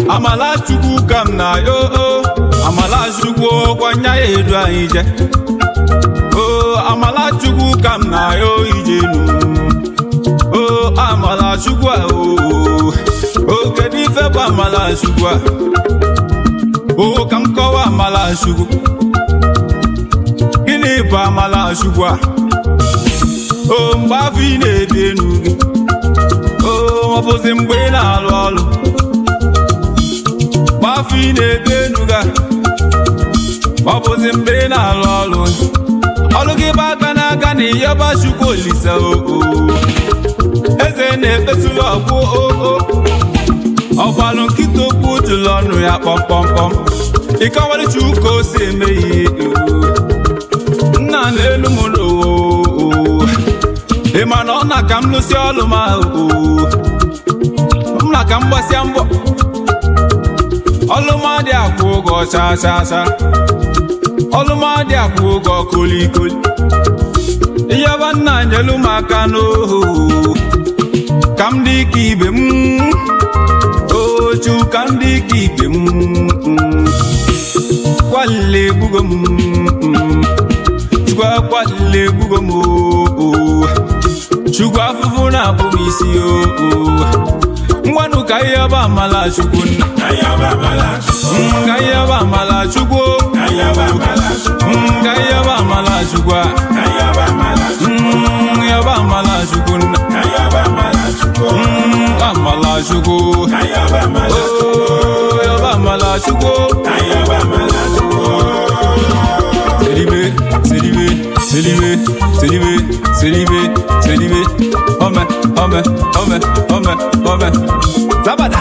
Amala Chukwu ka m na yo o. Amala Chukwu kwanya ya edu anyị je. O amala Chukwu ka m na yo ije nu. O amala Chukwu a o. O kedu ife bụ amala Chukwu a? O ka m kọwa amala Chukwu. Gịnị bụ amala Chukwu a? O mgbe afọ ị na-ebi enu gị. O ọ bụzi mgbe ị na-alụ ọlụ. Mgbe afọ ị na-ebi enu gị a, ọ bụzi mgbe ị na-alụ ọlụ. Ọlụ gị bụ aka n'aka na ịyọba Chukwu Olise o o. Eze na-ekpesụlụ ọgwụ o o. Ọgbalụ nkịta okwu jụlụ ọnụ ya kpọmkpọmkpọm. Ịkọwara Chukwu ka o si eme ihe o. Nna na-elu m n'ụwa o. Ị ma na ọ na ka m lụsị ọlụ m ahụ o. M na ka m gbasịa mbọ. Ọlụ m adị akwụ ụgwọ cha cha cha. Ọlụ m adị akwụ ụgwọ kolikoli. Ịyọba nna nyelu m aka n'ohu. Ka m dị ka ibe m. Ochu ka m dị ka ibe m. Kwalile egbugo m. Chukwu akwalile egbugo m o. Chukwu afụfụ na-abụ m isi o. Ngwanụ ka ihe ọba amala Chukwu nna. Ka ihe ọba amala Chukwu. Ka ihe ọba amala Chukwu a. Ihe ọba amala Chukwu nna. Amala Chukwu. Oh, ihe ọba amala Chukwu. Selibe, selibe, selibe, selibe, selibe, selibe. Ome, ome, ome, ome, ome. Zabada.